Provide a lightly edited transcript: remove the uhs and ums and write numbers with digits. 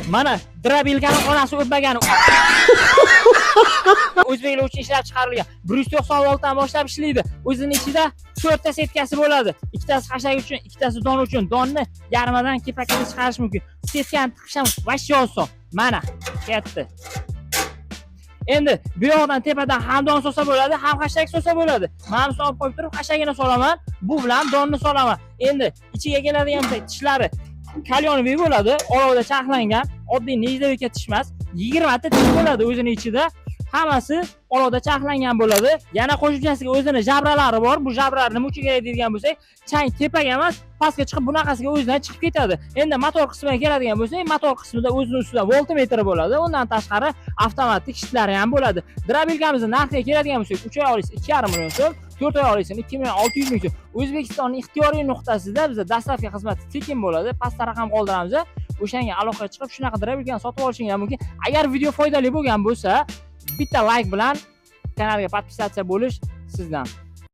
Mana дробилка ni onasi o'pmagani. O'zbeklar uchun ishlab chiqarilgan. 190 voltdan boshlab ishlaydi. O'zini ichida 4 ta setkasi bo'ladi. Ikkitasi xashak uchun, ikkitasi don uchun. Donni yarmidan kepakini chiqarish mumkin. Setkani tiqish ham вообще oson. Mana, ketdi. Endi bu yoqdan, tepadan ham don solsa bo'ladi, ham xashak solsa bo'ladi. Mana buni olib qo'yib turib, xashagini solaman, bu bilan donni solaman. Endi ichiga keladigan bo'lsak, tishlari каленый bo'ladi, olovda charxlangan, oddiy нержавейка tish emas, 20 ta tish bo'ladi o'zini ichida. Hammasi olovda charxlangan bo'ladi. Yana qo'shimchasiga o'zini жабра lari bor. Bu жабра lar nima uchun kerak deydigan bo'lsak, chang tepaga emas, pastga chiqib, bunaqasiga o'zidan chiqib ketadi. Endi motor qismiga keladigan bo'lsak, motor qismida o'zini ustida voltmetri bo'ladi. Undan tashqari avtomatik shiftlari ham bo'ladi. Дробилка mizni narxiga keladigan bo'lsak, 3 oyoqlisi 2,5 million so'm, 4 oyoqlisini 2 million 600 ming so'm. O'zbekistonning ixtiyoriy nuqtasida bizda доставка xizmati tekin bo'ladi. Pastda raqam qoldiramiz. O'shanga aloqaga chiqib, shunaqa дробилка ni sotib olishingiz mumkin. Agar video foydali bo'lgan bo'lsa, bitta layk bilan kanalga подписаться bo'lish sizdan.